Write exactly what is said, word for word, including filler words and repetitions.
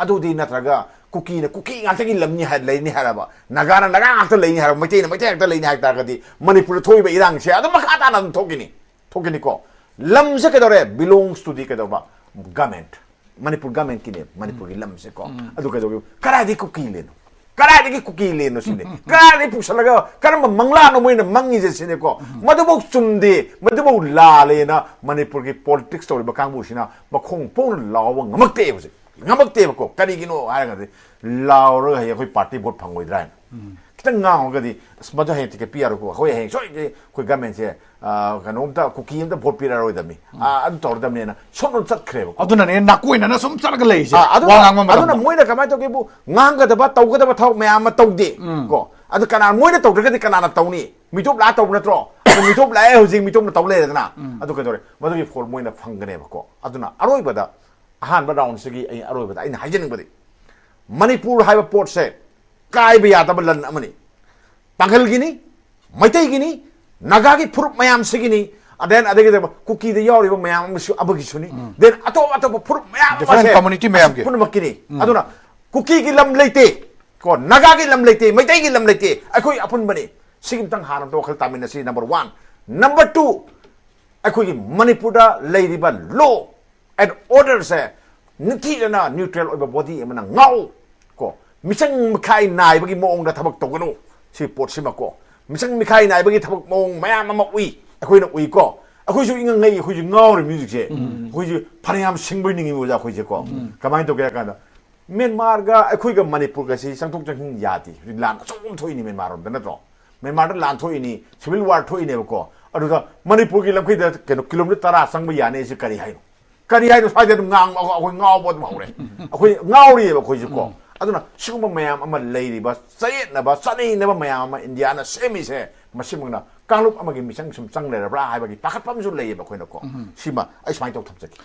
ꯑꯗꯨꯗꯤ ꯅꯠꯇ꯭ꯔꯒ ꯀꯨꯀꯤꯅ ꯀꯨꯀꯤ ꯉꯥꯛꯇꯒꯤ ꯂꯝꯅꯤ ꯍꯥꯏ, ꯂꯩꯅꯤ ꯍꯥꯏꯔꯕ, ꯅꯥꯒꯥꯅ ꯅꯥꯒꯥ ꯉꯥꯛꯇ ꯂꯩꯅꯤ ꯍꯥꯏꯔꯕ, ꯃꯩꯇꯩꯅ ꯃꯩꯇꯩ ꯉꯥꯛꯇ ꯂꯩꯅꯤ ꯍꯥꯏ ꯇꯥꯔꯒꯗꯤ ꯃꯅꯤꯄꯨꯔꯗ ꯊꯣꯛꯏꯕ ꯏꯔꯥꯡꯁꯦ ꯑꯗꯨꯝ ꯃꯈꯥ ꯇꯥꯅ ꯑꯗꯨꯝ ꯊꯣꯛꯈꯤꯅꯤ, ꯊꯣꯛꯈꯤꯅꯤꯀꯣ꯫ ꯂꯝꯁꯦ ꯀꯩꯗꯧꯔꯦ? Belongs to the ꯀꯩꯗꯧꯕ? Government꯫ ꯃꯅꯤꯄꯨꯔ governmentꯀꯤꯅꯦ ꯃꯅꯤꯄꯨꯔꯒꯤ ꯂꯝꯁꯦꯀꯣ꯫ ꯑꯗꯨ ꯀꯩꯗꯧꯒꯦ? ꯀꯗꯥꯏꯗꯒꯤ ꯀꯨꯀꯤ ꯂꯦꯟꯅꯣ? ꯀꯗꯥꯏꯗꯒꯤ ꯀꯨꯀꯤ ꯂꯦꯟꯅꯣ ꯁꯤꯅꯦ? ꯀꯗꯥꯏꯗꯒꯤ ꯄꯨꯁꯜꯂꯒ ꯀꯔꯝꯕ ꯃꯪꯂꯥꯅꯣ ꯃꯣꯏꯅ ꯃꯪꯉꯤꯁꯦ ꯁꯤꯅꯦꯀꯣ꯫ ꯃꯗꯨꯐꯧ ꯆꯨꯝꯗꯦ, ꯃꯗꯨꯐꯧ ꯂꯥꯜꯂꯦꯅ ꯃꯅꯤꯄꯨꯔꯒꯤ politics ꯇꯧꯔꯤꯕ ꯀꯥꯡꯕꯨꯁꯤꯅ ꯃꯈꯣꯡ ꯄꯣꯡꯅ ꯂꯥꯎꯕ ꯉꯝꯃꯛꯇꯦ ꯍꯧꯖꯤꯛ꯫ ꯉꯝꯃꯛꯇꯦꯕꯀꯣ꯫ ꯀꯔꯤꯒꯤꯅꯣ ꯍꯥꯏꯔꯒꯗꯤ ꯂꯥꯎꯔꯒ ꯍꯌꯦꯡ ꯑꯩꯈꯣꯏ party vote ꯐꯪꯉꯣꯏꯗ꯭ꯔꯥ ꯍꯥꯏꯅ꯫ ꯈꯤꯇꯪ ꯉꯥꯡꯉꯒꯗꯤ, "ꯑꯁ, ꯃꯗꯨ ꯍꯌꯦꯡ ticket ꯄꯤ ꯌꯥꯔꯣꯏꯀꯣ, ꯑꯩꯈꯣꯏ ꯍꯌꯦꯡ ꯁꯣꯏꯗꯅ ꯑꯩꯈꯣꯏ governmentꯁꯦ, ꯑ, ꯀꯩꯅꯣꯝꯇ, ꯀꯨꯀꯤ ꯑꯝꯇ vote ꯄꯤꯔꯛꯑꯔꯣꯏꯗꯕꯅꯤ, ꯑ, ꯑꯗꯨ ꯇꯧꯔꯗꯕꯅꯤꯅ" ꯁꯣꯝꯗ ꯆꯠꯈ꯭ꯔꯦꯕꯀꯣ꯫ ꯑꯗꯨꯅꯅꯦ ꯅꯥꯀꯣꯏꯅꯅ ꯁꯨꯝ ꯆꯠꯂꯒ ꯂꯩꯔꯤꯁꯦ꯫ ꯑ, ꯑꯗꯨꯅ, ꯋꯥ ꯉꯥꯡꯕ ꯑꯗꯨꯅ ꯃꯇꯝꯗ꯫ ꯃꯣꯏꯅ ꯀꯃꯥꯏꯅ ꯇꯧꯒꯦꯕꯨ, ꯉꯥꯡꯒꯗꯕ ꯇꯧꯒꯗꯕ ꯊꯕꯛ ꯃꯌꯥꯝ ꯑꯃ ꯇꯧꯗꯦ ꯀꯣ꯫ ꯑꯗꯨ ꯀꯅꯥ, ꯃꯣꯏꯅ ꯇꯧꯗ꯭ꯔꯒꯗꯤ ꯀꯅꯥꯅ ꯇꯧꯅꯤ? ꯃꯤꯇꯣꯞ ꯂꯥꯛꯑ ꯇꯧꯕ ꯅꯠꯇ꯭ꯔꯣ? ꯑꯗꯨ ꯃꯤꯇꯣꯞ ꯂꯥꯛꯑꯦ ꯍꯧꯖꯤꯛ, ꯃꯤꯇꯣꯞꯅ ꯇꯧ ꯂꯩꯔꯦꯗꯅ꯫ ꯑꯗꯨ ꯀꯩꯗꯧꯔꯦ? ꯃꯗꯨꯒꯤ ꯐꯣꯜ ꯃꯣꯏꯅ ꯐꯪꯒꯅꯦꯕꯀꯣ꯫ ꯑꯗꯨꯅ ꯑꯔꯣꯏꯕꯗ, ꯑꯍꯥꯟꯕ roundꯁꯤꯒꯤ ꯑꯩ ꯑꯔꯣꯏꯕꯗ ꯑꯩꯅ ꯍꯥꯏꯖꯅꯤꯡꯕꯗꯤ, ꯃꯅꯤꯄꯨꯔ ꯍꯥꯏꯕ ꯄꯣꯠꯁꯦ ꯀꯥꯏꯕ ꯌꯥꯗꯕ ꯂꯟ ꯑꯃꯅꯤ꯫ ꯄꯥꯡꯒꯜꯒꯤꯅꯤ, ꯃꯩꯇꯩꯒꯤꯅꯤ, ꯅꯥꯒꯥꯒꯤ ꯐꯨꯔꯨꯞ ꯃꯌꯥꯝꯁꯤꯒꯤꯅꯤ, then ꯑꯗꯒꯤ ꯀꯨꯀꯤꯗ ꯌꯥꯎꯔꯤꯕ ꯃꯌꯥꯝ ꯑꯃꯁꯨ ꯑꯃꯒꯤꯁꯨꯅꯤ, then ꯑꯇꯣꯞ ꯑꯇꯣꯞꯄ ꯐꯨꯔꯨꯞ ꯃꯌꯥꯝ different ꯑꯃꯁꯦ community ꯃꯌꯥꯝꯒꯤ꯫ ꯄꯨꯝꯅꯃꯛꯀꯤꯅꯤ꯫ ꯑꯗꯨꯅ ꯀꯨꯀꯤꯒꯤ ꯂꯝ ꯂꯩꯇꯦ ꯀꯣ, ꯅꯥꯒꯥꯒꯤ ꯂꯝ ꯂꯩꯇꯦ, ꯃꯩꯇꯩꯒꯤ ꯂꯝ ꯂꯩꯇꯦ, ꯑꯩꯈꯣꯏ ꯑꯄꯨꯟꯕꯅꯤ꯫ ꯁꯤꯒꯤꯝꯇꯪ ꯍꯥꯟꯅ ꯑꯝꯇ ꯋꯥꯈꯜ ꯇꯥꯃꯤꯟꯅꯁꯤ, number one꯫ Number two, ꯑꯩꯈꯣꯏꯒꯤ ꯃꯅꯤꯄꯨꯔꯗ ꯂꯩꯔꯤꯕ law and orderꯁꯦ ꯅꯤꯡꯊꯤꯖꯅ neutral ꯑꯣꯏꯕ body ꯑꯃꯅ ꯉꯥꯛꯎ ꯀꯣ꯫ ꯃꯤꯆꯪ ꯃꯤꯈꯥꯏ ꯅꯥꯏꯕꯒꯤ ꯃꯑꯣꯡꯗ ꯊꯕꯛ ꯇꯧꯒꯅꯨ꯫ ꯁꯤ ꯄꯣꯠꯁꯤꯃ ꯀꯣ, ꯃꯤꯆꯪ ꯃꯤꯈꯥꯏ ꯅꯥꯏꯕꯒꯤ ꯊꯕꯛ ꯃꯑꯣꯡ ꯃꯌꯥꯝ ꯑꯃ ꯎꯏ, ꯑꯩꯈꯣꯏꯅ ꯎꯏꯀꯣ꯫ ꯑꯩꯈꯣꯏꯁꯨ ꯏꯉꯪ ꯉꯩ, ꯑꯩꯈꯣꯏꯁꯨ ꯉꯥꯎꯔꯤꯕꯅꯤ ꯍꯧꯖꯤꯛꯁꯦ꯫ ꯑꯩꯈꯣꯏꯁꯨ ꯐꯅꯌꯥꯝ ꯁꯤꯡꯕꯣꯏ ꯅꯤꯡꯉꯤ ꯑꯣꯖꯥ ꯑꯩꯈꯣꯏꯁꯦꯀꯣ꯫ ꯀꯃꯥꯏꯅ ꯇꯧꯒꯦ ꯍꯥꯏ ꯀꯥꯟꯗ, ꯃ꯭ꯌꯥꯟꯃꯥꯔꯒ ꯑꯩꯈꯣꯏꯒ ꯃꯅꯤꯄꯨꯔꯒꯁꯤ ꯆꯪꯊꯣꯛ ꯆꯪꯁꯤꯟ ꯌꯥꯗꯦ꯫ ꯍꯧꯖꯤꯛ ꯂꯥꯟ ꯑꯆꯧꯕ ꯑꯃ ꯊꯣꯛꯏꯅꯤ ꯃ꯭ꯌꯥꯟꯃꯥꯔ ꯔꯣꯝꯗ, ꯅꯠꯇ꯭ꯔꯣ? ꯃ꯭ꯌꯥꯟꯃꯥꯔꯗ ꯂꯥꯟ ꯊꯣꯛꯏꯅꯤ, civil war ꯊꯣꯛꯏꯅꯦꯕꯀꯣ꯫ ꯑꯗꯨꯗ ꯃꯅꯤꯄꯨꯔꯒꯤ ꯂꯝꯈꯩꯗ ꯀꯩꯅꯣ kilometre ꯇꯔꯥ ꯆꯪꯕ ꯌꯥꯅꯤ ꯁꯤ ꯀꯔꯤ ꯍꯥꯏꯅꯣ? ꯀꯔꯤ ꯍꯥꯏꯅꯣ? ꯁ꯭ꯋꯥꯏꯗ ꯑꯗꯨꯝ ꯉꯥꯡ-, ꯑꯩꯈꯣꯏ ꯉꯥꯎꯕ ꯑꯗꯨꯝ ꯍꯧꯔꯦ꯫ ꯑꯩꯈꯣꯏ ꯉꯥꯎꯔꯤꯑꯕ ꯑꯩꯈꯣꯏꯁꯨꯀꯣ꯫ ꯑꯗꯨꯅ ꯁꯤꯒꯨꯝꯕ ꯃꯌꯥꯝ ꯑꯃ ꯂꯩꯔꯤꯕ, ꯆꯌꯦꯠꯅꯕ, ꯆꯠꯅꯩꯅꯕ ꯃꯌꯥꯝ ꯑꯃ ꯏꯟꯗꯤꯌꯥꯅ ꯁꯦꯝꯃꯤꯁꯦ, ꯃꯁꯤꯃꯛꯅ ꯀꯥꯡꯂꯨꯞ ꯑꯃꯒꯤ ꯃꯤꯆꯪ ꯁꯨꯝ ꯆꯪ ꯂꯩꯔꯕ꯭ꯔꯥ ꯍꯥꯏꯕꯒꯤ ꯄꯥꯈꯠꯄ ꯑꯃꯁꯨ ꯂꯩꯌꯦꯕ ꯑꯩꯈꯣꯏꯅꯀꯣ꯫ ꯁꯤꯃ ꯑꯩ ꯁꯨꯃꯥꯏꯅ ꯇꯧ ꯊꯝꯖꯒꯦ꯫